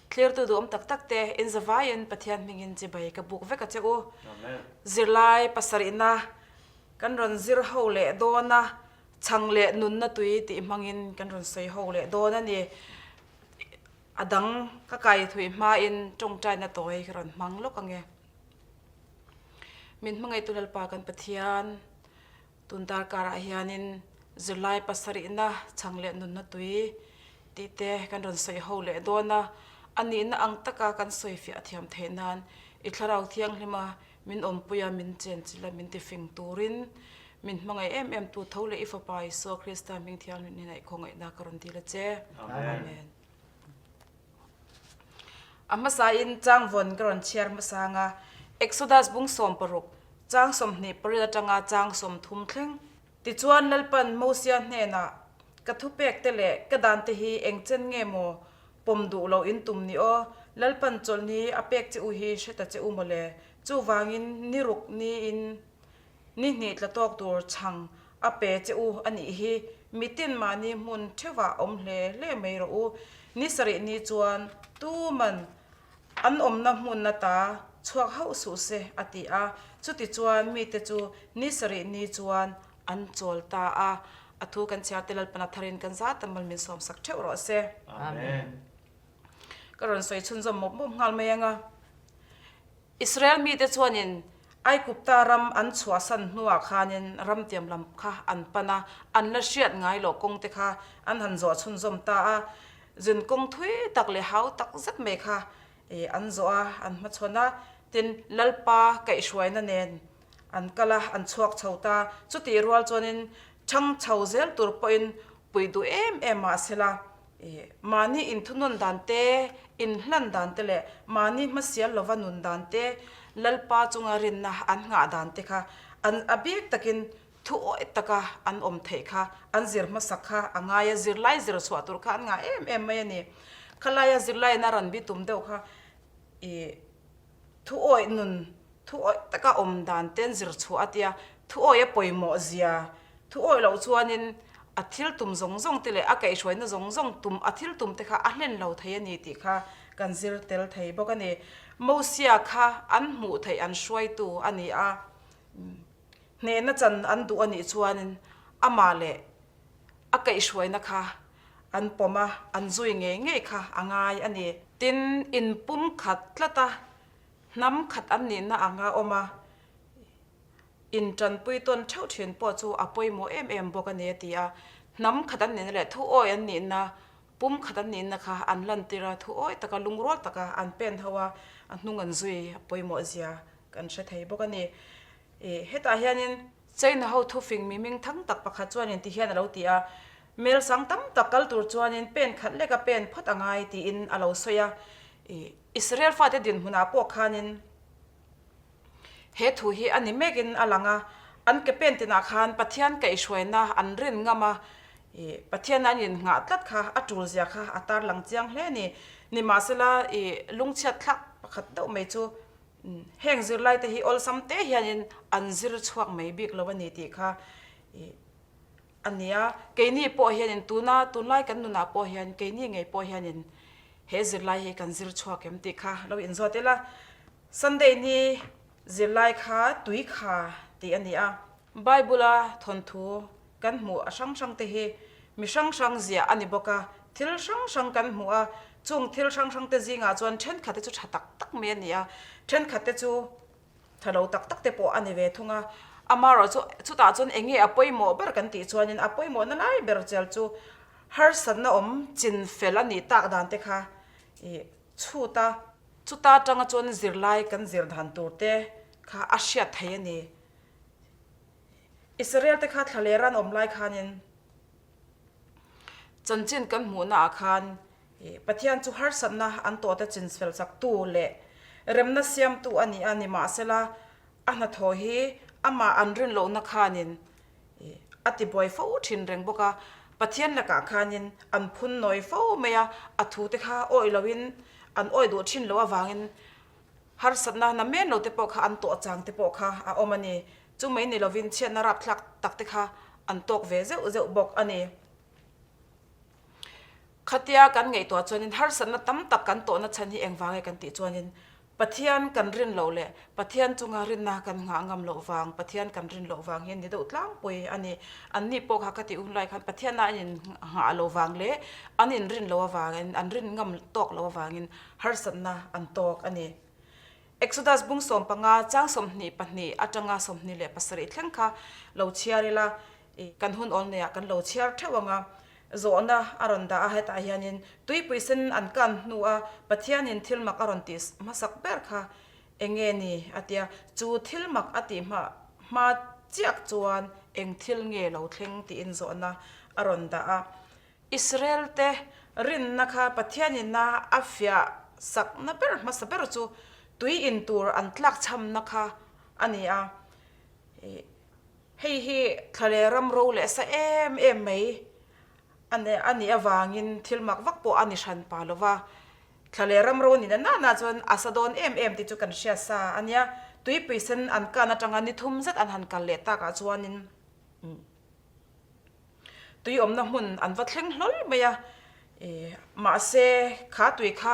Thlirtu duhawm tak tak te, in zavaiin Pathian hmingin chibai ka buk vek a che u. Zirlai pasarihna kan rawn zir ho leh dawn a, chhang leh nunna tui tih hmangin kan rawn sawi ho leh dawn a ni. A dang ka kai thui hmain tawngtaina tawi ka rawn hmang lawk ang e. Min hmangaihtu Lalpa kan Pathian, Tun darkarah hianin zirlai pasarihna chhang leh nunna tui tih te kan rawn sawi ho leh dawn a, a nihna ang taka kan sawi fiah thiam theih nan i thlarau thianghlima min awmpuia min chenchilh a min tifing turin min hmangaih em em tu tho leh i Fapa Isua Krista hming thianghlim hnenah i khawngaihna ka rawn dil a che. Amen. A hmasain changvawn ka rawn chhiar hmasa ang a, Exodus bung 16, chang 28 atanga chang 30 thleng. Tichuan Lalpan Mosia hnenah, Ka thupekte leh ka dante hi eng chen nge maw pawm duh loh in tum ni aw? Lalpan chawlhni a pek che u hi hre ta che u mawle. Chuvangin ni ruk niin Ni hnih tla tawk tur chhang a pe che u a nih hi, mitin mahni hmun theuhah awm hle hle mai rawh u. Ni sarih ni chuan tuman an awmna hmun ata chhuak hauh suh se a ti a, chuti chuan mite chu ni sarih ni chuan an chawl ta a. A thu kan chhiar te Lalpana tharin kan zat a mal min sawmsak theuh rawh se. Amen. Ka rawn sawi chhunzawm mawp mawp nghal mai ang a. Israel mite chuanin Aigupta ram an chhuahsan hnuah khanin ram tiam lam kha an pan a, an la hriat ngai loh kawng te kha an han zawh chhunzawm ta a. Zin kawng thui tak leh hau tak zet mai kha an zawh a, an hmachhawn a, tin Lalpa kaihhruaina nen an kal a, an chhuak chho ta. Chutih rual chuanin ṭhang chho zel tur pawhin puih duh em em mahsela Mahni inthunun dan te, inhlan dan te leh mahni hmasial lova nun dan te, Lalpa chunga rinna an nghah dan te kha an a bik takin thu awih taka an awm theih kha an zir hmasak kha a ngai a, zirlai zir chhuah tur kha an ngah em em mai a ni. Khalaia zirlaiin a rawn bitum deuh kha ih Thu awih nun, thu awih taka awm dan ten zir chhuah a tia, thu awih a pawimawh zia, thu awih loh chuanin a thil tum zawng zawng te leh a kaihhruaina zawng zawng tum, a thil tum te kha a hlen lo thei a ni tih kha kan zir tel thei bawk a ni. Mosia kha an hmuh theih an hruaitu a ni a, hnehna chan an duh a nih chuanin amah leh a kaihhruaina kha an pawm a, an zui ngei ngei kha a ngai a ni. Tin, inpum khat tlat a, hnam khat an nihna anga awm a, intanpui tawn theuh thin pawh chu a pawimawh em em bawk a ni a ti a. Hnam khat an nihna leh thuawi an nihna, pum khat an nihna kha an lantir a, thuawi taka lungrual taka an pen ho a, a hnung an zui a pawimawh zia kan hre thei bawk a ni. Hetah hianin China ho thufing mi hming thang tak pakhat chuanin ti hian a lo ti a, Mel sang tam tak kal tur chuanin pen khat leka pen phawt a ngai tiin a lo sawi a. Israel fate dinhmunah pawh khanin he thu hi a ni mekin a lang a, an ke pen tinah khan Pathian kaihhruaina an rin ngam a, Pathian an innghah tlat kha a tul zia kha a tarlang chiang hle a ni. Nimahsela lungchhiat thlak pakhat deuh mai chu Heng zirlaite hi awlsam te hianin an zir chhuak mai bik lo a ni tih kha a ni a. Keini pawh hianin tuna tunlai kan nunah pawh hian keini ngei pawh hianin he zirlai hi kan zir chhuak em tih kha lo inzawt ila. Sunday ni zirlai kha tui kha tih a ni a. Bible-a thawnthu kan hmuh a hrang hrang te hi mi hrang hrang ziah a ni bawk a, thil hrang hrang kan hmuh a, chung thil hrang hrang te zingah chuan thenkhat te chu tha tak tak mai a ni a, thenkhat te chu tha lo tak tak te pawh a ni ve thung a, amaherawh chu chutah chuan eng nge a pawimawh ber kan tih chuanin a pawimawhna lai ber chel chu harsatna awm chin fel a nih tak dan te kha ih chhut a, chuta tanga chuan zirlai kan zir dan tur te kha a hriat theih a ni. Israel te kha thlaler an awm lai khanin chanchin kan hmuhna ah khan Pathian chu harsatna an tawhte chinfel chaktu leh remna siamtu a ni a, nimahsela a hnathawh hi amah an rin lohna khanin a tibuai fo thin reng bawk a. Pathian lakah khanin an phun nawi fo mai a, a thute kha awih loin an awih duh thin loh avangin harsatna namen lo te pawh kha an tawh chang te pawh kha a awm a ni. Chu mai ni lovin chhiatna rapthlak tak te kha an tawk ve zeuh zeuh bawk a ni. Khatia kan ngaihtuah chuanin harsatna tam tak kan tawhna chhan hi engvang nge kan tih chuanin Pathian kan rin loh leh Pathian chunga rinna kan nghah ngam loh vang, Pathian kan rin loh vang hi a ni deuh tlangpui a ni. Anni pawh kha ka tih hun lai khan Pathiana an innghah loh vang leh an inrin loh avangin, an rin ngam tawk loh avangin harsatna an tawk a ni. Exodus bung 15 chang 22 atanga 27 thleng kha lo chhiar ila, kan hun awl neiah kan lo chhiar theuh ang a, zawhna a rawn dah a, hetah hianin tuipui sen an kan hnu a, Pathianin thil mak a rawn tih hmasak ber kha eng nge ni a tia, chu thil mak a tih hma hma chiak chuan eng thil nge lo thleng tiin zawhna a rawn dah a. Israel te rinna kha Pathianin a a fiah sakna ber hmasa ber chu tui in tur an tlak chhamna kha a ni a. Hei hi thlaleh ram ro leh sa em em mai a a nih avangin thil mak vak pawh a ni hran pa lo va. Thlaleh ram ro nihna nana chuan a sa dawn em em tih chu kan hriat sa a nia. Tuipui sen an kan atanga ni thum zet an han kal leh takah chuanin tui awmna hmun an va thleng hlawl mai a. Mahse kha tui kha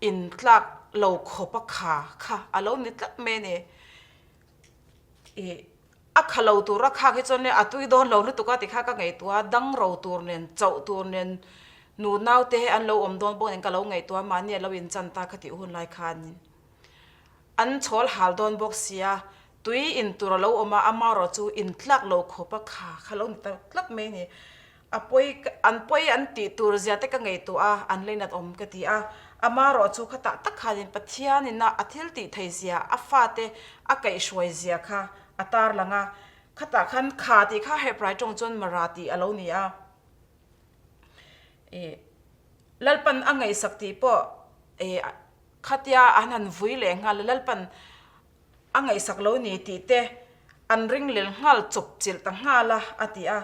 in tlak lo khawp a kha kha a lo ni tlat mai a ni. Ih, a kha lo tur a khak hi chuan a tui dawn lo lutuk a ti kha ka ngaihtuah a, dang ro tur nen, chauh tur nen, nu naute hi an lo awm dawn bawk nen ka lo ngaihtuah a, mahni a lo inchan ta ka tih hun lai khanin an chhawl hal dawn bawk sia, tui in tur a lo awm a, amaherawh chu in tlak lo khawp a kha kha lo ni ta tlat mai a ni. A pawi an pawi an tih tur zia te ka ngaihtuah a, an leinat awm ka ti a. Amaherawh chu khatah tak khanin Pathianin a a thil tih thei zia, a fate a kaihhruai zia kha a tarlang a. Khatah khan kha tih kha Hebrai tawng chuan Mara tih a lo ni a. Ih Lalpan a ngaihsak tih pawh ih khatia an han vui leh nghal a, Lalpan a ngaihsak lo ni tih te an ring lel nghal chawp chilh ta nghal a, a ti a.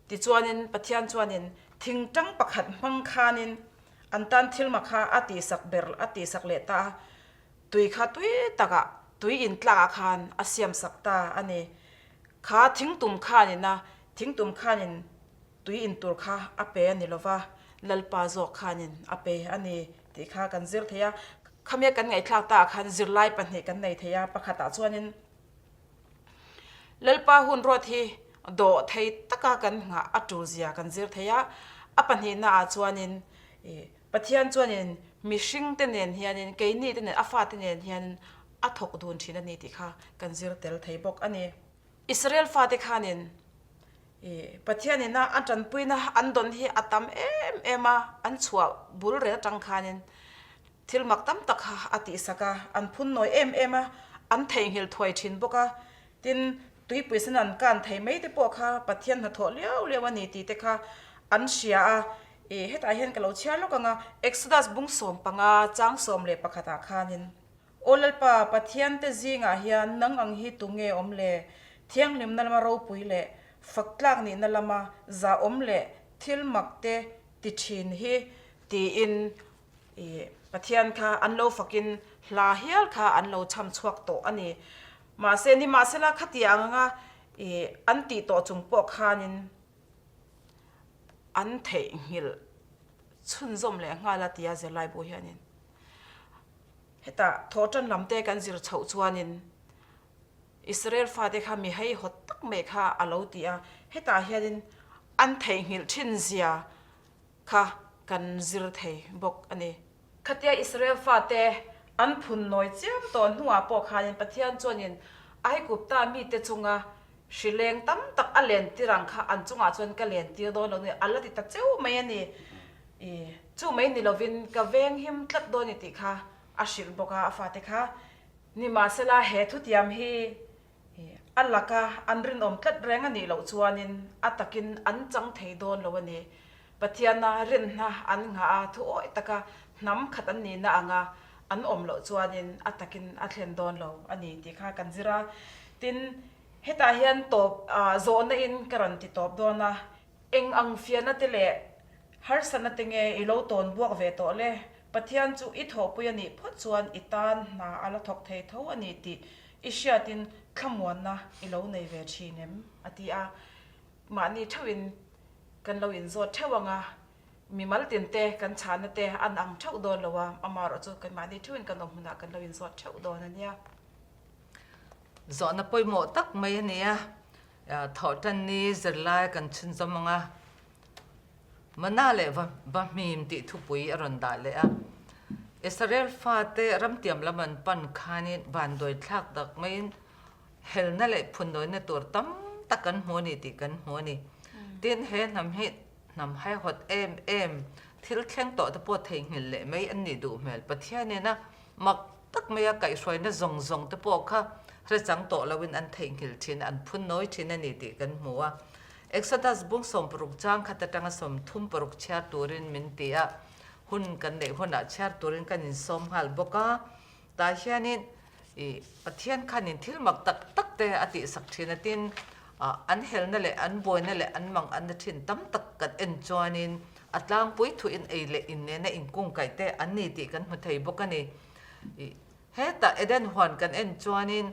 Tichuanin Pathian chuanin thingtang pakhat hmang khanin an tan thilma kha a tihsak ber a tihsak leh ta a, tui kha tui takah tui intlakah khan a siamsak ta a ni. Kha thingtum khanin a thingtum khanin tui intur kha a pe a ni lova, Lalpa zawk khanin a pe a ni tih kha kan zir thei a. Khamia kan ngaihthlak takah khan zirlai pahnih kan nei thei a, pakhatah chuanin Lalpa hun ruat hi dawh thei taka kan nghah a tul zia kan zir thei a, a pahnihna ah chuanin Pathian chuanin mihring te nen hianin keini te nen a fate nen hianin a thawk dun thin a ni tih kha kan zir tel thei bawk a ni. Israel fate khanin Pathianin a tanpuina an dawn hi a tam em em a, an chhuah bul rel atang khanin Thil mak tam tak kha a tihsak a, an phun nawi em em a, an theihnghilh thuai thin bawk a. Tin, tuipui sen an kan thei mai te pawh kha Pathian hnathawh liau liau a ni tih te kha an hria a. Ih, hetah hian ka lo chhiar lawk ang a, Exodus bung 15 chang 11 ah khanin, Aw Lalpa, Pathian te zingah hian nang ang hi tunge awm le? Thianghlimna lama ropui leh fak tlak nihna lama zahawm leh thil mak te ti thin hi tiin I Pathian kha an lo fakin hla hial kha an lo chham chhuak tawh a ni. Mahse, nimahsela khatiang anga i an tih tawh chung pawh khanin an theihnghilh chhunzawm leh nghal a tia zirlaibu hianin hetah thawhtan lam te kan zir chhoh chuanin Israel fate kha mi heihawt tak mai kha a lo ti a, hetah hianin an theihnghilh thin zia kha kan zir thei bawk a ni. Khatia Israel fate an phun nawi chiam tawh hnuah pawh khanin Pathian chuanin Aigupta mite chunga hri leng tam tak a len tir ang kha an chungah chuan ka len tir dawn lo ni, a la ti ta cheu mai a ni. I chu mai ni lovin ka veng him tlat dawn ni tih kha a hrilh bawk a, a fate kha. Nimahsela he thutiam hi A laka an rinawm tlat reng a nih loh chuanin a takin an chang thei dawn lo a ni. Pathiana rinna an nghah a, thuawih taka hnam khat an nihna anga an awm loh chuanin a takin a thlen dawn lo a ni tih kha kan zir a. Tin, hetah hian tawp zawhna in ka rawn ti tawp dawn a. Eng ang fiahna te leh harsatna te nge i lo tawn buak ve tawh le? Pathian chu i thawhpui a nih phawt chuan i tan hna a la thawk thei tho a ni tih i hriatin thlamuanna i lo nei ve thin em? a ti a. Mahni theuhin kan lo inzawt theuh ang a. Mimal tin te kan chhahna te an ang theuh dawn lo a, amaherawh chu keimahni theuhin kan awm hunah kan lo inzawt theuh dawn a nia. Zawhna pawimawh tak mai a ni a, thawhtanni zirlai kan chhunzawm ang a, Mana leh Vahmim tih thupui a rawn dah leh a. Israel fate ramtiam lam an pan khanin vanduai thlak tak maiin helna leh phunawina tur tam tak kan hmu a ni tih kan hmu a ni. Tin, he hnam hi hnam haihawt em em thil thleng tawh te pawh theihnghilh leh mai an nih duh hmel. Pathian ina mak tak maia kaihhruaina zawng zawng te pawh kha hrechang tawh loin an theihnghilh thin, an phunnawi thin a ni tih kan hmu a. Exodus bung 60 chang khat atanga 36 chhiar turin min ti a, hun kan neih hunah chhiar turin kan insawm nghal bawk a. Tah hianin i Pathian khanin thil mak tak tak te a tihsak thin a, tin an helna leh an buaina leh an mang anna thin tam tak kan en chuanin a tlangpui thuin ei leh in nena inkungkaih te an ni tih kan hmu thei bawk a ni. I hetah Eden huan kan en chuanin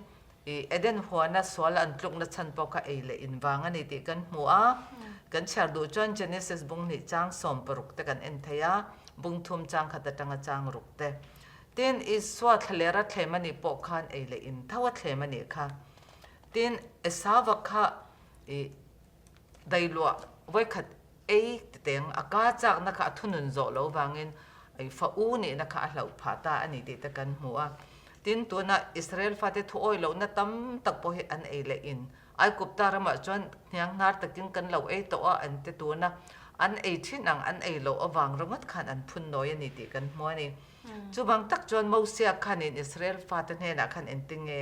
i Eden huana sual an tlukna chhan pawh kha ei leh in vang a ni tih kan hmu a. Kan chhiar duh chuan Genesis bung hnih chang 16 te kan en thei a, bung thum chang khat atanga chang ruk te. Tin, Isua thlaler a thlem a nih pawh khan ei leh in tho a thlem a nih kha. Tin, Esauva kha i dailuah vawikhat ei titeng a ka chakna kha a thunun zawh lo vangin i fa u nihna kha a hlauh phah ta a ni tih te kan hmu a. Tin, tuna Israel fate thu awi lohna tam tak pawh hi an ei leh in. Aikupta ramah chuan hnianghnar takin kan lo ei tawh a an ti tuna an ei thin ang an ei loh avang ringawt khan an phun nawi a ni tih kan hmu a ni. Chuvang tak chuan Mosia khanin Israel fate hnenah khan engtinge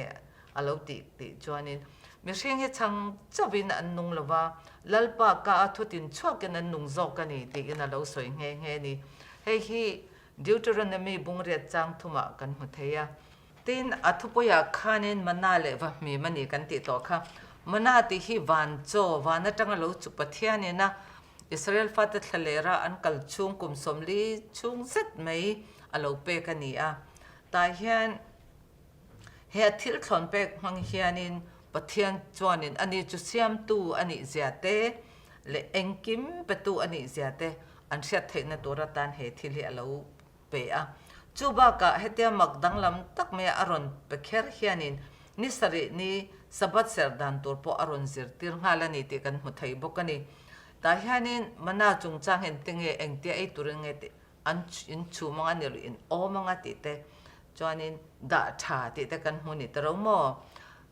a lo tih tih chuanin, Mihring hi chhang chauhin an nung lo va, Lalpa ka a thutin chhuakin an nung zawk a ni tiin a lo sawi nghe nghe a ni. Hei hi Deuteronomy bungriat chang thumah kan hmu thei a. Tin, a thupuiah khanin mana leh vahmim a ni kan tih tawh kha. Mana tih hi van chaw, van atanga lo chu Pathianin a Israel fate thlalera an kal chhung kum 40 chhung zet mai a lo pek a ni a. Tah hian he a thil thlawn pek hmang hianin Pathian chuanin ani chu siamtu a nih zia te leh engkim petu a nih zia te an hriat theihna tur atan he thil hi a lo pe a. Chu bakah hetia mak danglam tak maia a rawn pe kher hianin ni sarih ni Sabbath serh dan tur pawh a rawn zirtir nghal a ni tih kan hmu thei bawk a ni. Tah hianin mana chungchang hian tinge engtia ei turin nge tih an inchhum anga ni lo in awm anga tih te chuanin dah tha tih te kan hmu ni ta ro maw?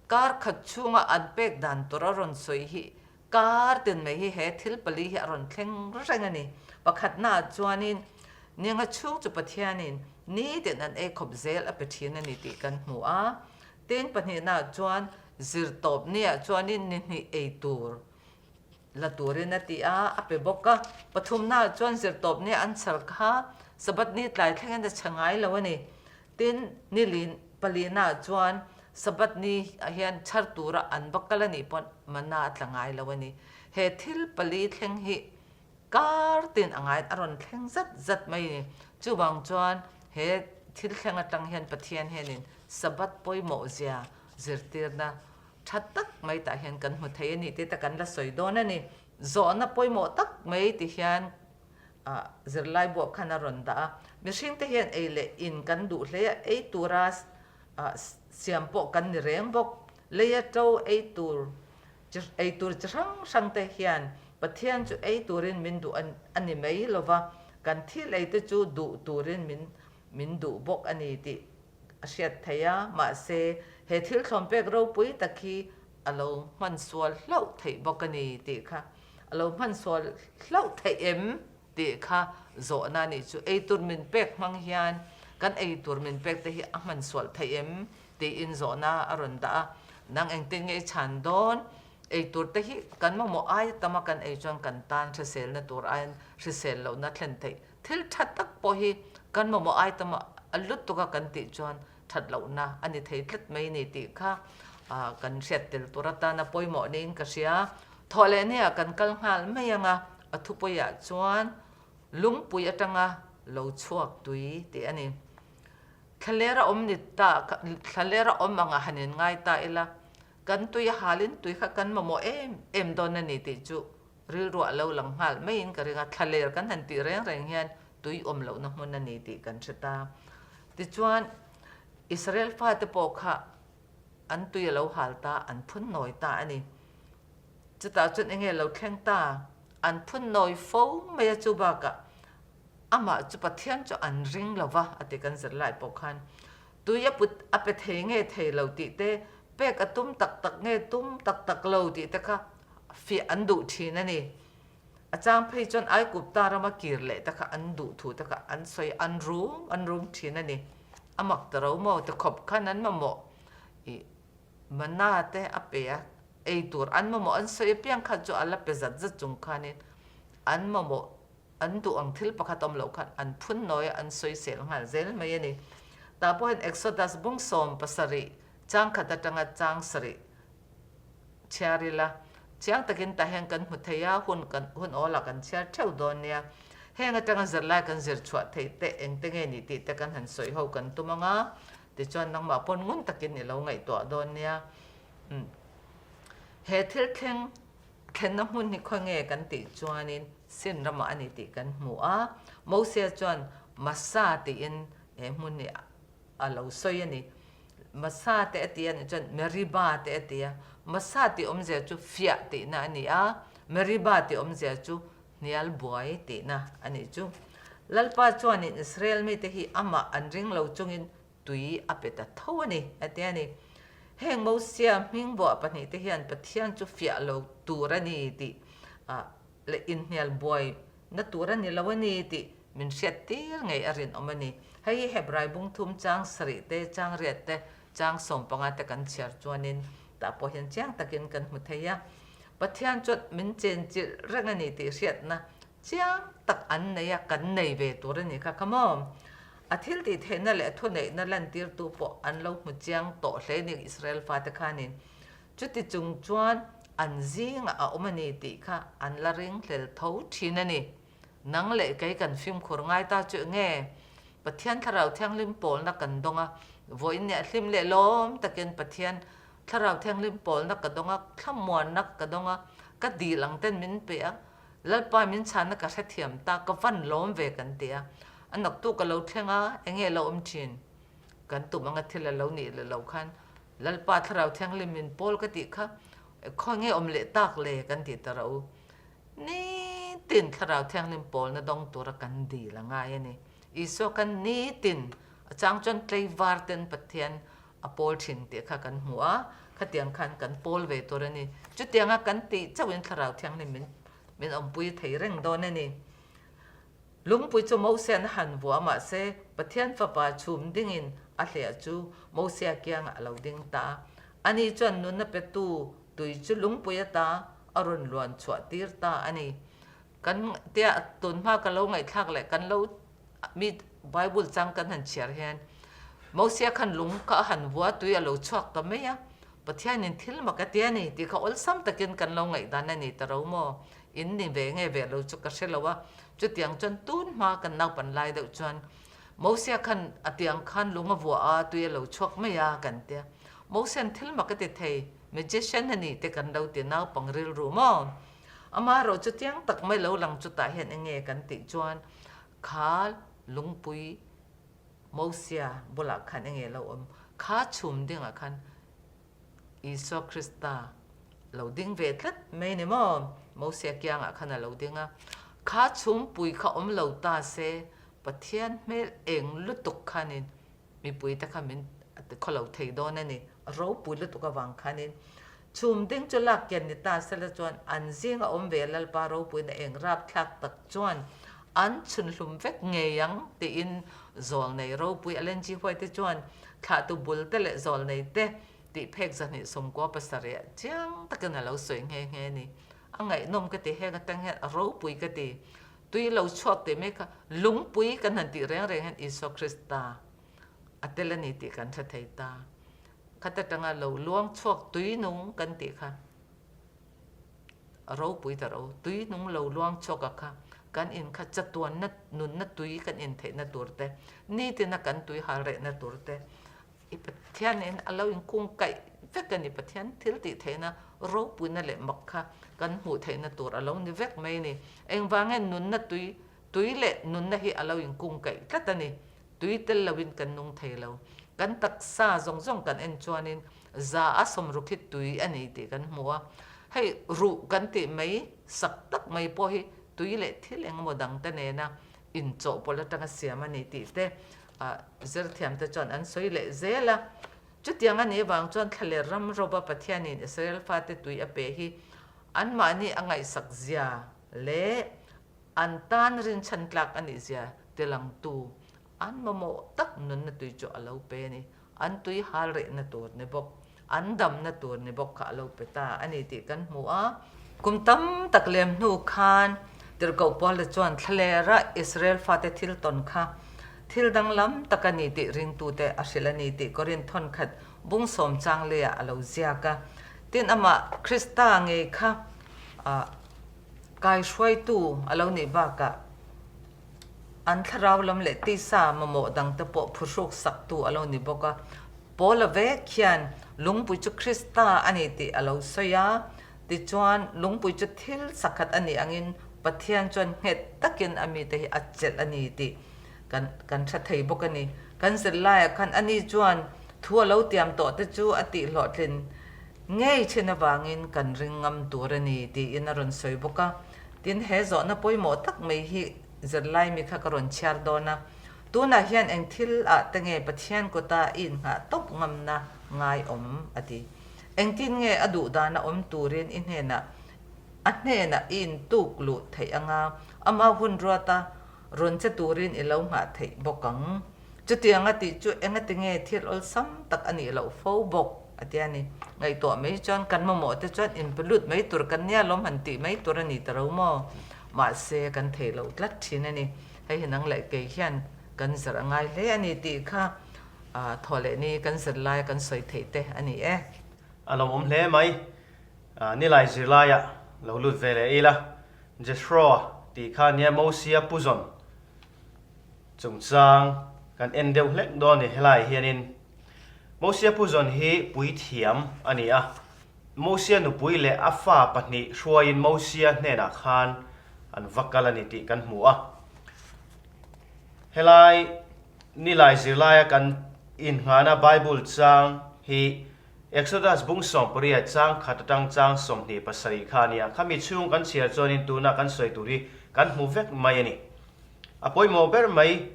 Kar khat chhunga an pek dan tur a rawn sawi hi Kar tin mai hi he thil pali hi a rawn thleng reng a ni. Pakhatnaah chuanin Ninga chhung chu Pathianin nitin an ei khawp zel a pe thin a ni tih kan hmu a. Tin, pahnihnaah chuan zirtawp niah chuanin ni hnih ei tur la turin a ti a, a pe bawk a. Pathumnaah chuan zirtawp nia an chhar kha Sabbath ni tlai thlengin a chhe ngai lo a ni. Tin, ni lin palina chuan Sabbath ni ah hian chhar tura an va kal a nih pawn mana a tla ngai lo a ni. He thil pali thleng hi kar tin a ngaiin a rawn thleng zat zat mai a ni. Chuvang chuan he thil thleng atang hian Pathian hianin Sabbath pawimawh zia zirtirna tha tak mai tah hian kan hmu thei a ni tih te kan la sawi dawn a ni. Zawhna pawimawh tak mai ti hian zirlai buah khan a rawn dah a, mihringte hian ei leh in kan duh hle a, ei tura siam pawh kan ni reng bawk. Leia to ei tur ei tur chi hrang hrang te hian Pathian chu ei turin min duh a ni mai lo va, kan thil ei te chu duh turin min min duh bawk a ni tih a hriat theih a, mahse he thil thlawm pek ropui tak hi a lo hman sual hlauh theih bawk a ni tih kha a lo hman sual hlauh theih em tih kha zawhna a nih chu. Eitur min pek hmang hian kan eitur min pek te hi a hman sual theih em tiin zawhna a rawn dah a, nang engtin nge i chhan dawn? Eitur te hi kan mamawh aia tama kan ei chuan kan tan hriselna tur aiin hrisel lohna thlen theih thil tha tak pawh hi kan mamawh aia tama a lutuk a kan tih chuan that lohna a ni thei tlat mai ni tih kha kan hriat tel tur atana pawimawh niin ka hria. Thawh leh nia kan kal nghal mai ang a, a thupuiah chuan lungpui atanga lo chhuak tui tih a ni. Thlalera awm ni ta, thlalera awm anga han in ngai ta ila, kan tui a halin tui kha kan mamawh em em dawn a ni tih chu. rilruah a lo lang nghal maiin ka ring a, thlaler kan han tih reng reng hian tui awm lohna hmun a ni tih kan hre ta. Tichuan, Israel fate pawh kha an tui a lo hal ta, an phun nawi ta a ni. Chutah chuan enge lo thleng ta? An phun nawi fo mai a, chu bakah amah chu Pathian chu an ring lo va a ti kan zirlai pawh khan. Tui a put a pe thei nge thei lo tih te, pek a tum tak tak nge tum tak tak lo tih te kha fiah an duh thin a ni. A chang phei chuan Aigupta rama kir leh te kha an duh thu te kha an sawi an rum an rum thin a ni. A mak ta ro maw ti khawp khan an mamawh ih mana te a pe a, ei tur an mamawh an sawi apiang kha chu a la pe zat zat chung khanin an mamawh an duh ang thil pakhat awm loh khan an phun nawi a, an sawisel nghal zel mai a ni. Tah pawh hian Exodus bung 70 chang khat atanga chang sarih chhiar ila, chiang takin tah hian kan hmu thei a, hun kan hun awlah kan chhiar theuh dawn nia. Heng atanga zirlai kan zir chhuah theih te engte nge ni tih te kan han sawi ho kan tum ang a, tichuan nangmah pawn ngun takin i lo ngaihtuah dawn nia. He thil thleng Thlenna hmun hi khaw nge kan tih chuanin Sin ramah a ni tih kan hmu a, Mosia chuan Massa tiin he hmun hi a lo sawi a ni. Massa te a ti a nih chuan Meriba te a ti a, Massa tih awmzia chu fiah tihna a ni a, Meriba tih awmzia chu hnial buai tihna a nih chu. Lalpa chuanin Israel mite hi amah an ring lo chungin tui a pe ta tho a ni, a ti a ni. Heng Mosia hming buah pahnihte hian Pathian chu fiah lo tur a ni tih leh inhnial buai na tur a ni lo a ni tih min hriat tir ngei a rinawm a ni. Hei hi Hebrai bung thum chang sarih te, chang riat te, chang 15 te kan chhiar chuanin tah pawh hian chiang takin kan hmu thei a. Pathian chuan min chenchilh reng a ni tih hriatna Chiang tak an nei a, kan nei ve tur a ni kha kha maw? A thil tih theihna leh a thuneihna lantirtu pawh an lo hmu chiang tawh hle ni Israel fate khanin. Chuti chung chuan an zingah a awm a ni tih kha an la ringhlel tho thin a ni. Nang leh kei kan fimkhur ngai ta chu enge? Pathian Thlarau Thianghlim pawlna kan dawng a, vawiin nia hlim leh lawm takin Pathian Thlarau Thianghlim pawlna ka dawng a, thlamuanna ka dawng a, ka dil ang ten min pe a, Lalpa min chhanna ka hrethiam ta, ka van lawm ve kan ti a. A naktu ka lo thleng a, enge lo awm thin? Kan tum anga thil a lo nih leh loh khan Lalpa Thlarau Thianghlim min pawl ka tih kha khawi nge awm leh tak le kan ti ta ro. Nitin Thlarau Thianghlim pawlna dawng tura kan dil a ngai a ni. Isua khan nitin a chang chuan tleivar ten Pathian a pawl thin tih kha kan hmu a, khatiang khan kan pawl ve tur a ni. Chutianga kan tih chauhin Thlarau Thianghlim min min awmpui thei reng dawn a ni. Lungpui chu Mosean a han vuah mahse Pathian Fapa chhum dingin a hliah chu Mosea kiangah a lo ding ta a. Ani chuan nunna petu tui chu lungpui ata a rawn luan chhuah tir ta a ni. Kan tia tunhma ka lo ngaihthlak leh kan lo Mi Bible chang kan han chhiar hian Mosia khan lung kha a han vua tui a lo chhuak ta mai a, Pathianin thil mak a ti a ni tih kha awlsam takin kan lo ngaihdan a ni ta ro maw? In ni ve nge ve lo chu ka hre lo a, chutiang chuan tun hma kan naupan lai deuh chuan Mosia khan a tiang khan lung a vua a, tui a lo chhuak mai a kan tia. Mosia'n thil mak a ti thei, magician a ni te kan lo ti naupang rilru maw? Amaherawh chutiang tak mai lo lang chutah hian enge kan tih chuan Kha lungpui Mosia bulah khan enge lo awm? Kha chhum dingah khan Isua Krista lo ding ve tlat mai ni maw? Mosia kiangah khan a lo ding a. Kha chhumpui kha awm lo ta se Pathian hmel eng lutuk khanin Mipui te kha min khaw lo thei dawn a ni. Ropui lutuk avang khanin chhum ding chu lak kian ni ta sela chuan an zinga awm ve Lalpa ropuina eng rapthlak tak chuan an chhunhlum vek ngei ang tiin zawlnei ropui Ellen G. White te chuan thlahtu bul te leh zawlnei te tih phek 297 ah chiang takin a lo sawi nghe nghe a ni. A ngaihnawm ka ti heng atang hian a ropui ka ti. Tui lo chhuak teh mai kha lungpui kan han tih reng reng hian Isua Krista a tel a ni tih kan hre thei ta. Khat atanga lo luang chhuak tui nung kan tih kha a ropui ta ro. Tui nung lo luang chhuak a kha kan in kha chatuanna nunna tui kan in theihna tur te, nitina kan tui hal rehna tur te i Pathianin a lo inkungkaih vek. vek a ni. Pathian thil tih theihna ropuina leh mak kha kan hmuh theihna tur a lo ni vek mai a ni. Engvangin nunna tui, tui leh nunna hi a lo inkungkaih tlat a ni. Tui tel loin kan nung thei lo. Kan taksa zawng zawng kan en chuanin za a sawmruk hi tui a ni tih kan hmu a. Hei ruh kan tih mai sak tak mai pawh hi tui leh thil engemaw dangte nena inchawhpawlh atanga siam a ni tih te zirthiamte chuan an sawi leh zel a. Chutiang a nih avang chuan thlaler ram rawba Pathianin Israel fate tui a pe hi anmahni a ngaihsak zia leh An tan rinchhan tlak a nih zia tilangtu an mamawh tak nunna tui chu a lo pe a ni. An tui hal rehna tur ni bawk, an damna tur ni bawk kha a lo pe ta a ni tih kan hmu a. Kum tam tak lem hnu khan Tirhkoh Paula chuan thlalera Israel fate thil tawn kha thil danglam tak a ni tih ringtute a hrilh a ni tih Korinth thawnkhat bung sawm chang leiah a lo ziak a. Tin, amah Krista ngei kha Kaihruaitu a lo nih bakah an thlarau lam leh tisa mamawh dangte pawh phuhruk saktu a lo ni bawk a. Paula vek hian lungpui chu Krista a ni tih a lo sawi a, tichuan lungpui chu thil sakhat a nih angin Pathian chuan nghet takin a mite hi a chelh a ni tih kan kan hre thei bawk a ni. Kan zirlaiah khan ani chuan thu a lo tiam tawh te chu a tihhlawhtlin Ngei thin avangin kan ring ngam tur a ni tiin a rawn sawi bawk a. Tin, he zawhna pawimawh tak mai hi zirlai mi kha ka rawn chhiar dawn a. Tunah hian eng thil ah te nge Pathian kuta i innghah tawp ngamna ngai awm? a ti. Engtin nge a duh dana awm turin i hnenah a hnenah i intuk luh theih anga ama hun ruata rawn che turin i lo nghah theih bawk ang? Chutiang a tih chu engatinge thil awlsam tak a nih loh fo bawk a ti a ni. Ngaihtuah mai chuan kan mamawh te chuan inpe lut mai tur kan nia lawm han tih mai tur a ni ta ro maw? Mahse kan thei lo tlat thin a ni. Hei hi nang leh kei hian kan zir a ngai hle a ni tih kha thaw leh ni kan zir laia kan sawi theih te a ni e. A lo awm hle mai. Nilai zirlaiah lo lut ve leh ila. Jethro tih kha nia Mosia Puzawn Chungchang kan en deuh hlek dawn ni helai hianin Mosia Puzawn hi puithiam a ni a, Mosia nupui leh a fa pahnih hruaiin Mosia hnenah khan an va kal a ni tih kan hmu a. Helai nilai zirlaia kan innghahna Bible chang hi Exodus bung 18 chang khat atang chang 27 kha a ni a, khami chhung kan chhiar chuanin tuna kan sawi tur hi kan hmu vek mai a ni. A pawimawh ber mai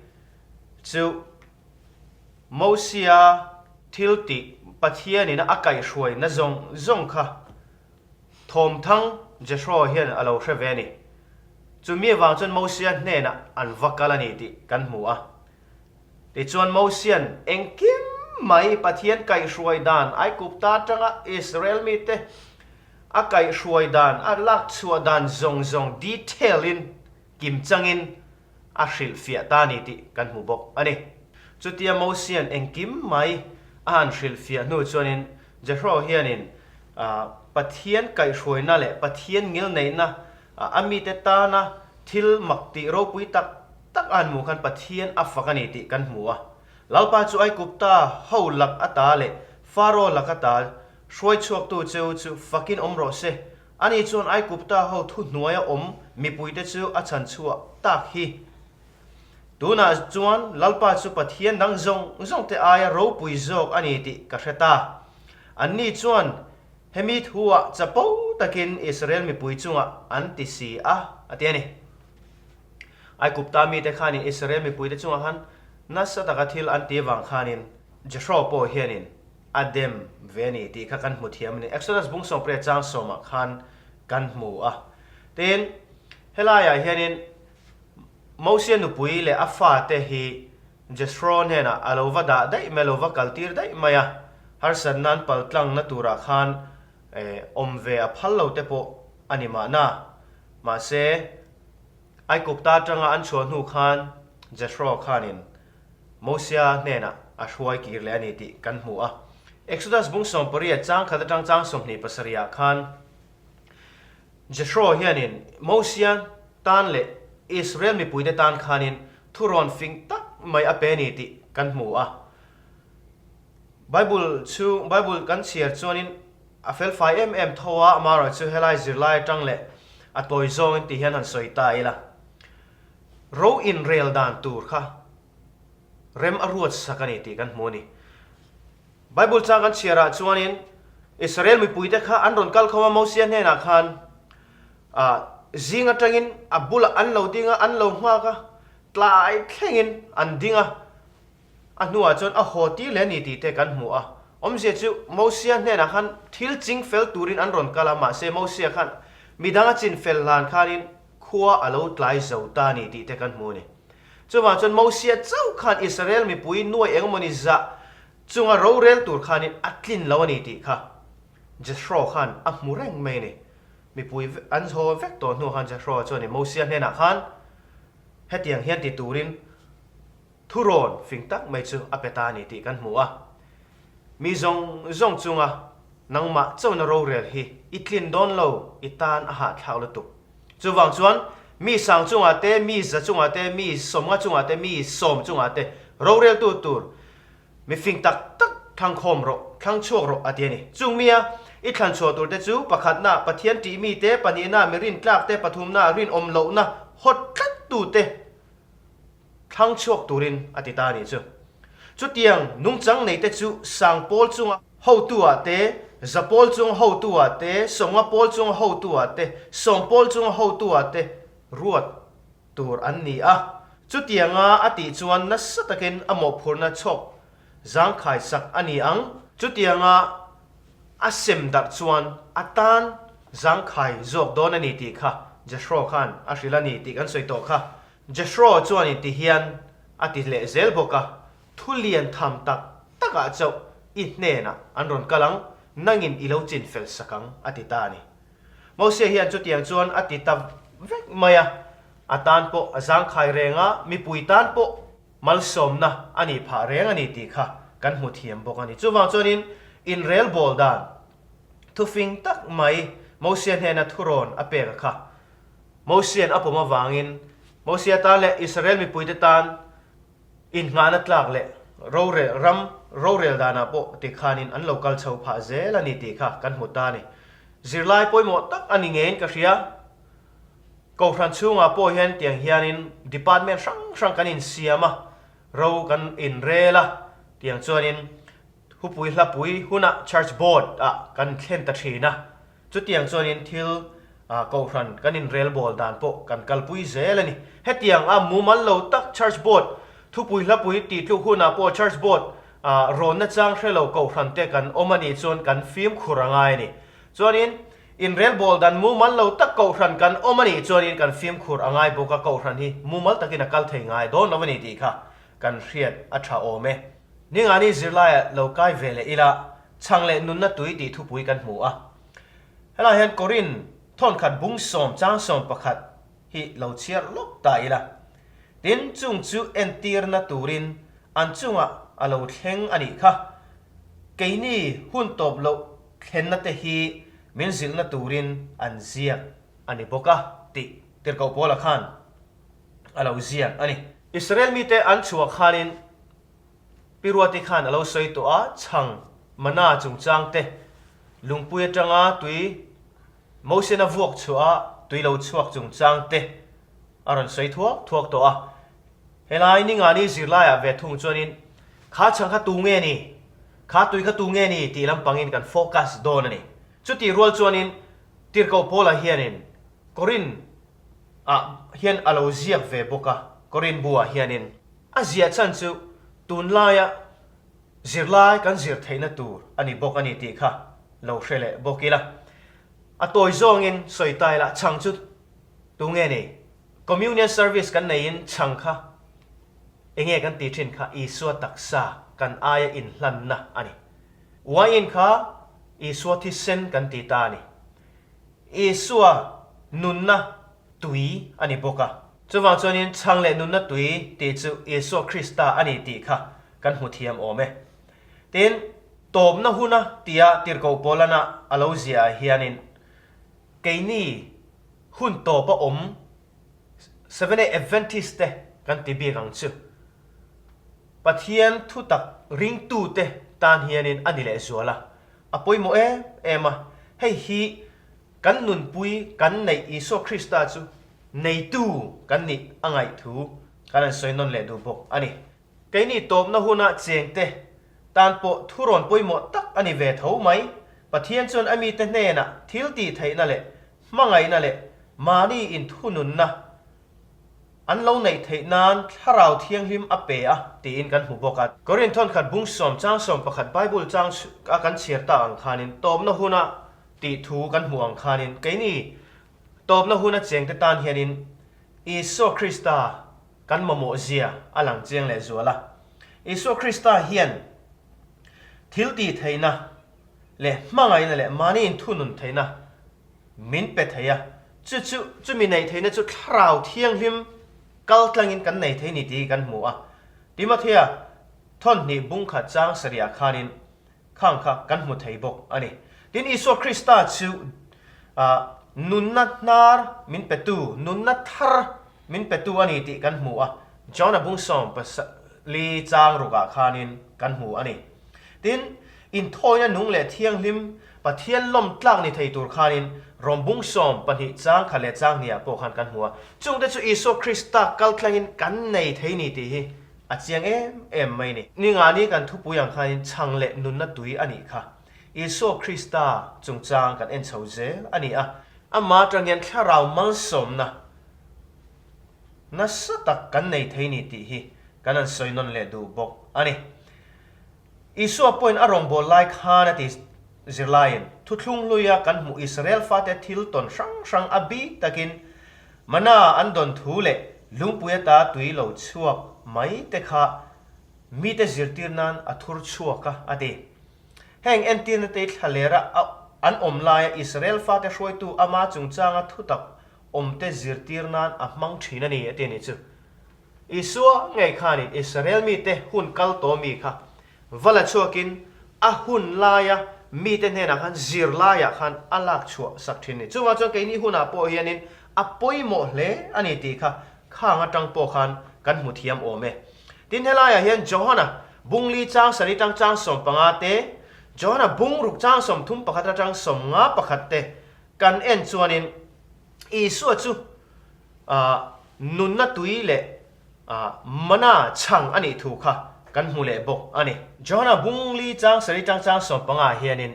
chu Mosia thil tih Pathianin a kaihhruaina zawng zawng kha thawmthang Jethro hian a lo hre ve a ni. Chumi avang chuan Mosia hnenah an va kal a ni tih kan hmu a. Tichuan Mosia'n engkim mai Pathian kaihhruai dan Aigupta atanga Israel mite a kaihhruai dan, a lakchhuah dan zawng zawng detail-in Kim changin a hrilhfiah ta ni tih kan hmu bawk a ni. Chutia Mosia'n engkim mai a han hrilhfiah hnu chuanin Jethro hianin Pathian kaihhruaina leh Pathian ngilneihna a mite tana thil mak tih ropui tak tak a han hmuh khan Pathian a fak a ni tih kan hmu a. Lalpa chu Aigupta ho lak ata leh Faro lak ata hruai chhuaktu cheu chu fakin awm rawh se Ani chuan Aigupta ho thuhnuaia awm mipuite chu a chhan chhuah tak hi. Tunah chuan Lalpa chu Pathian dang zawng zawngte aia ropui zawk a ni tih ka hre ta. Anni chuan hemi thuah chapo takin Israel mipui chungah an ti si a, a ti a ni. Aigupta mite khanin Israel mipuite chungah khan nasa taka thil an ti avang khanin Jethro pawh hianin a dem ve a ni tih kha kan hmu thiam a ni. Exodus bung 18 chang sawmah khan kan hmu a. Tin, helaiah hianin Mosia nupui leh a fate hi Jethro hnenah a lo va dah daih mai, a lo va kaltir daih mai a, harsatna an paltlangna turah khan awm ve a phal lo te pawh a ni mahna. Mahse, Aikupta atanga an chhuah hnu khan Jethro khanin Mosia hnenah a hruai kir leh a ni tih kan hmu a. Exodus bung 18 chang khat atang chang 27 ah khan Jethro hianin Mosia tan leh Israel mipuite tan khanin thurawn fing tak mai a pe a ni tih kan hmu a. Bible chhung, Bible kan chhiar chuanin a felfai em em tho a, amaherawhchu helai zirlai atang leh a tawi zawngin ti hian han sawi ta ila. Ro inrel dan tur kha rem a ruat sak a ni tih kan hmu a ni. Bible chang kan chhiarah chuanin Israel mipuite kha an rawn kal khawm a, Mosia hnenah khan ah zing atangin a bulah an lo ding a, an lo nghak a, tlai thlengin an ding a, a hnuah chuan a haw tir leh a ni tih te kan hmu a. Awmzia chu Mosia hnenah khan thil ching fel turin an rawn kal a, mahse Mosia khan midang a chin fel hlan khanin khua a lo tlai zo ta a ni tih te kan hmu a ni. Chuvang chuan Mosia chauh khan Israel mipui nuai engmawni zah chunga rorel tur khanin a tlin lo a ni tih kha Jethro khan a hmu reng mai a ni. Mipui an haw vek tawh hnuah khan Jethro chuanin Mosia hnenah khan hetiang hian ti turin thurawn fing tak mai chu a pe ta a ni tih kan hmu a. Mi zawng zawng chunga nangmah chona rorel hi i tlin dawn lo, i tan a hahthlak lutuk. Chuvang chuan mi sang chungah te, mi za chungah te, mi sawmnga chungah te, mi sawm chungah te roreltu tur mi fing tak tak thlang khawm rawh, thlang chhuak rawh a ti a ni. Chung mia i thlan chhuah tur te chu pakhatna Pathian tih mi te, pahnihna mi rintlak te, pathumna rinawm lohna hawt tlat tu te thlang chhuak turin a ti ta a nih chu. Chutiang nungchang nei te chu sang pawl chunga hotu ah te, za pawl chunga hotu ah te, sawnga pawl chunga hotu ah te, sawm pawl chunga hotu ah te ruat tur an ni a. Chutianga a tih chuan nasa takin a mawhphurhna chhawk zangkhai sak a ni ang. Chutianga a sem darh chuan a tan zangkhai zawk dawn a ni tih kha Jethro khan a hrilh a ni tih kan sawi tawh kha. Jethro chuan in ti hian a ti leh zel bawk a, Thu lian tham tak takah chauh i hnenah an rawn kal ang, nangin i lo chin fel sak ang, a ti ta a ni. Mosia hian chutiang chuan a ti ta vek mai a, a tan pawh a zangkhai reng a, mipui tan pawh malsawmna a nih phah reng a ni tih kha kan hmu thiam bawk a ni. Chuvang chuanin inrelbawl dan thufing tak mai Mosia hnena thurawn a pek a kha. Mosia'n a pawm avangin Mosia tan leh Israel mipuite tan innghahna tlak leh rorel ram rorel danah pawh tikhanin an lo kal chho phah zel a ni tih kha kan hmu ta a ni. Zirlai pawimawh tak a ni ngeiin ka hria. Kohhran chhungah pawh hian tiang hianin department hrang hrang kan insiam a, ro kan inrel a, tiang chuanin Thupui hlapui hunah Church Board ah kan thlen ta thin a, chutiang chuanin thil Kohhran kan inrelbawl dan pawh kan kalpui zel a ni. Hetiang a mumal lo tak Church Board thupui hlapui tih tluk hunah pawh Church Board rawnna chang hre lo Kohhran te kan awm a nih chuan kan fimkhur a ngai a ni. Chuanin inrelbawl dan mumal lo tak Kohhran kan awm a nih chuanin kan fimkhur a ngai bawk a, Kohhran hi mumal takin a kal thei ngai dawn lo a ni tih kha kan hriat a tha awm e. Ningani zirlaiah lo kai ve leh ila, chhang leh nunna tui tih thupui kan hmu a. Helaiah hian Korin thawnkhat bung sawm chang 11 hi lo chhiar lawk ta ila. Tin, chung chu entirna turin an chungah a lo thleng a nih kha. Keini hun tawp loh thlenna te hi min zilhna turin an ziak a ni bawk a tih Tirhkoh Paula khan a lo ziak a ni. Israel mite an chhuah khanin Pi Ruati khan a lo sawi tawh a, chhang mana chungchang te, lungpui atanga tui Mosena vuak chhuah a tui lo chhuak chungchang te a rawn sawi thuak thuak tawh a. Helai Ningani zirlaiah ve thung chuanin kha chhang kha tu nge ni, kha tui kha tu nge ni tih lampangin kan focus dawn a ni. Chutih rual chuanin Tirhkoh Paula hianin Korin ah hian a lo ziak ve bawk a, Korin bu ah hianin. A ziah chhan chu tunlaia zirlai kan zir theihna tur a ni bawk a ni tih kha lo hre leh bawk ila. A tawi zawngin sawi ta ila chhang chu tu nge ni? Communion service kan neiin chhang kha enge kan tih thin kha Isua taksa kan aia inhlanna a ni. Wine kha Isua thisen kan ti ta a ni. Isua nunna tui a ni bawk a. Chuvang chuanin chhang leh nunna tui tih chu Isua Krista a ni tih kha kan hmu thiam awm e. Tin, tawpna huna tia Tirhkoh Paulana a lo ziah ah hianin keini hun tawpa awm Seventh-day Adventist te kan ti bik ang chu. Pathian thutak ringtute tan hianin a ni lehzual a, a pawimawh em em a. Hei hi kan nunpui kan neih Isua Krista chu neitu kan nih a ngaih thu kan han sawi nawn leh duh bawk a ni. Keini tawpna huna chengte tan pawh thurawn pawimawh tak a ni ve tho mai. Pathian chuan a mite hnenah thil tih theihna leh hmangaihna leh mahni inthununna an lo neih theih nan Thlarau Thianghlim a pe a tiin kan hmu bawk a. Korinth thawnkhat bung sawm chang 11 Bible chang a kan chhiar tak ang khanin tawpna huna tih thu kan hmuh ang khanin keini tawpna huna chengte tan hianin Isua Krista kan mamawh zia a lang chiang leh zual a. Isua Krista hian thil tih theihna leh hmangaihna leh mahni inthunun theihna min pe thei a, chu chu chumi neih theihna chu Thlarau Thianghlim kal tlangin kan nei thei ni tih hi kan hmu a. Timothea thawnhnih bungkhat chang sarihah khanin Khang kha kan hmu thei bawk a ni. Tin, Isua Krista chu nunna hnar min petu, nunna thar min petu a ni tih kan hmu a. John-a bung sawm pasali chang rukah khanin kan hmu a ni. Tin, inthawina nung leh thianghlim Pathian lawm tlak ni thei tur khanin Rom bung 12 chang khat leh chang hniah pawh khan kan hmu a. Chungte chu Isua Krista kaltlangin kan nei thei ni tih hi A chiang em em mai ni. Ni nga ni kan thupui ang khanin chhang leh nunna tui a nih kha. Isua Krista chungchang kan en chho zel a ni a. Amah atang hian thlarau malsawmna nasa tak kan nei thei ni tih hi kan han sawi nawn leh duh bawk a ni. Isua pawhin a rawngbâwl lai khan a ti zirlaiin thuthlung hluia kan hmuh Israel fate thil tawn hrang hrang a bik takin Mana an dawn thu leh lungpui ata tui lo chhuak mai te kha mite zirtir nan a thur chhuak a, a ti. Heng entirna te thlalera a an awm laia Israel fate hruaitu ama chungchanga thutak awmte zirtir nan a hmang thin a ni, a ti a nih chu. Isua ngei khanin Israel mite hun kal tawh mi kha va la chhuakin a hun laia mite hnenah khan zirlaiah khan a lak chhuah sak thin a ni. Chuvang chuan keini hunah pawh hianin a pawimawh hle a ni tih kha khang atang pawh khan kan hmu thiam awm e. Tin helaiah hian Johana bungli chang sarih tang chang 15 te, Johana bungruk chang 31 atang 51 te kan en chuanin Isua chu nunna tui leh mana chhang a nih thu kha kan hmu leh bawk a ni. Johana bungli chang sarih tang chang 15 hianin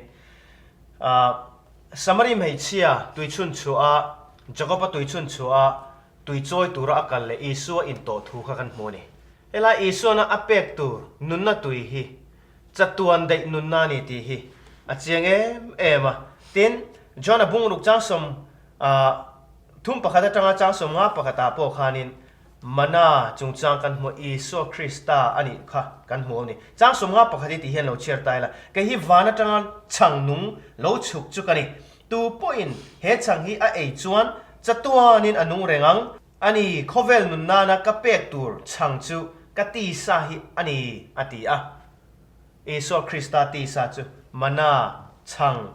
Samari hmeichhia tui chhun chhuah a, Jakoba tui chhun chhuah a, tui chawi tura a kal leh Isua intawh thu kha kan hmu a ni. Helai Isuana a pek tur nunna tui hi Chatuan daih nunna a ni tih hi a chiang em em a. Tin, John-a bungruk chang 31 atanga chang 51 ah pawh khanin mana chungchang kan hmu Isua Krista a nih kha kan hmu a ni. Chang 51 hi tih hian lo chhiar ta ila, kei hi van atanga chhang nung lo chhuk chu ka ni. Tu pawhin he chhang hi a ei chuan chatuanin a nung reng ang. A ni, khawvel nun nana ka pek tur chhang chu ka tisa hi a ni, a ti a. Isua Krista tisa chu mana chhang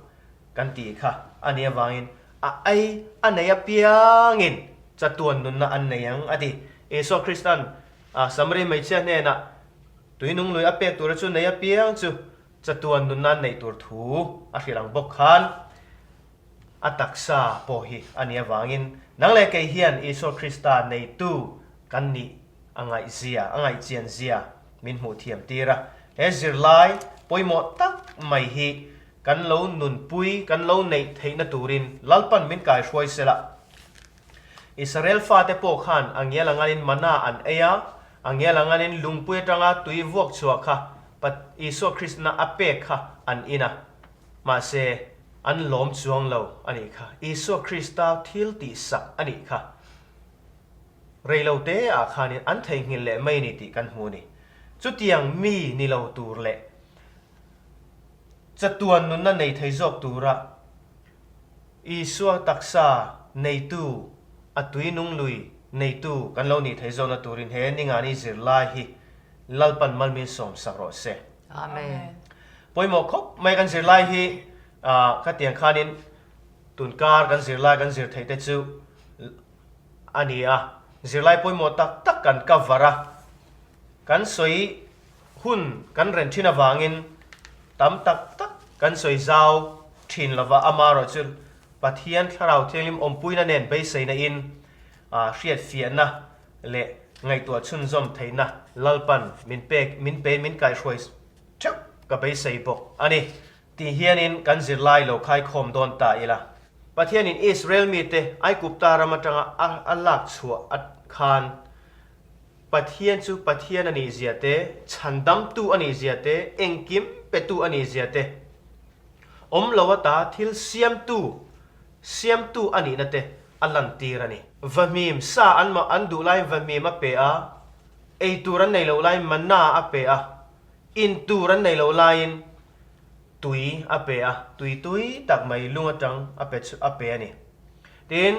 kan tih kha a nih avangin a ei a nei apiangin chatuan nunna an nei ang, a ti. Isua Krista'n Samari hmeichhia hnenah tuinung lui a pek tura chu nei apiang chu chatuan nunna an neih tur thu a hrilh ang bawk khan, A taksa pawh hi a nih avangin nang leh kei hian Isua Krista neitu kan nih a ngaihzia, a ngaihchian zia min hmuh thiam tir a. He zirlai pawimawh tak mai hi kan lo nunpui, kan lo neih theihna turin Lalpan min kaihruai sela. Israel fate pawh khan a ngial anganin mana an ei a, a ngial anganin lungpui atanga tui vuak chhuah kha Isua Kristana a pek kha an in a. Mahse, an lawm chuang lo a nih kha. Isua Krista thil tihsak a nih kha. Reilo te ah khanin an theihnghilh leh mai a ni tih kan hmu a ni. Chutiang mi ni lo tur leh chatuan nunna nei thei zawk tura Isua taksa neitu, a tui nung lui neitu kan lo nih thei zawkna turin he Ningani zirlai hi Lalpan malmin sawmsak rawh se. Amen. Pawimawh khawp mai kan zirlai hi khatiang khanin tunkar kan zirlai kan zir theih te chu a ni a. Zirlai pawimawh tak tak kan cover a. Kan sawi. Hun kan ren thin avangin tam tak tak kan sawi zau thin lova, amaherawhchu Pathian Thlarau Thianghlim awmpuina nen beiseina in hriatfiahna leh ngaihtuah chhunzawm theihna Lalpan min pek min pein min kaihhruai theuh ka beisei bawk a ni. Tih hianin kan zirlai lo khaikhawm dawn ta ila. Pathianin Israel mite Aigupta ram atanga a lak chhuah khan Pathian chu Pathian a nih zia te, chhandamtu a nih zia te, engkim petu a nih zia te, awm lo ata thil siamtu, siamtu a nihna te a lantir a ni. Vahmim sa an an duh laiin vahmim a pe a, ei tur an nei loh laiin manna a pe a, in tur an nei loh laiin tui a pe a, tui tui tak mai lung atang a pe a pe a ni. Tin,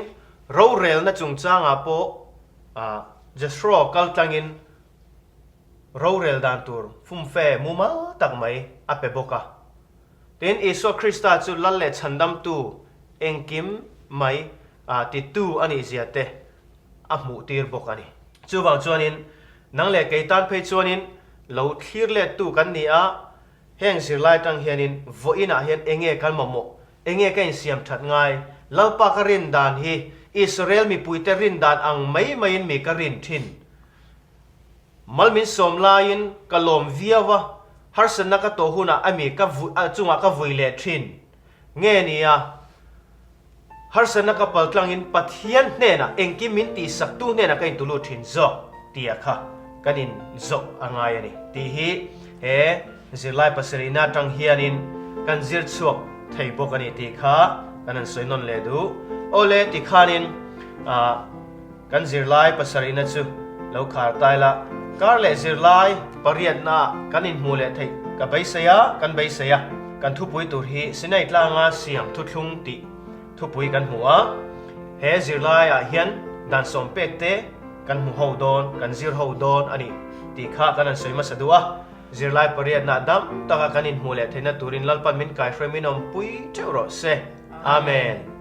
rorelna chungchangah pawh Jethro kal tlangin rorel dan tur fumfe mumal tak mai a pe bawk a. Tin, Isua Krista chu Lal leh Chhandamtu engkim mai titu a nih zia te a hmuhtir bawk a ni. Chuvang chuanin nang leh kei tan phei chuanin lo thlir lettu kan ni a, Heng zirlai atang hianin vawiinah hian enge kan mamawh, enge ka insiam that ngai, Lalpa ka rin dan hi Israel mipuite rin dan ang mai maiin mi ka rin thin. Mal min sawm laiin ka lawm viau a, harsatna ka tawh hunah a mi ka chungah ka vui leh thin. Nge nia? Harsatna ka pal tlangin Pathian hnenah engkim min tihsaktu hnenah ka intulut thin zawk tia kha kan inzawh a ngai a ni tih hi he zirlai pasarihna atang hianin kan zir chhuak thei bawk a ni tih kha kan han sawi nawn leh duh. Awle tikhanin kan zirlai pasarihna chu lo khar tai la, kar leh zirlai pariatna kan inhmuh leh theih ka beisei a, kan beisei a, kan thupui tur hi Sinai tlanga siam thuthlung tih thupui kan hmu a, he zirlaiah hian dan sawm pek te kan hmu ho dawn, kan zir ho dawn a ni tih kha kan han sawi hmasa duh a, zirlai pariatna dam taka kan inhmuh leh theihna turin Lalpan min kaihruai min awmpui teuh rawh se. Amen.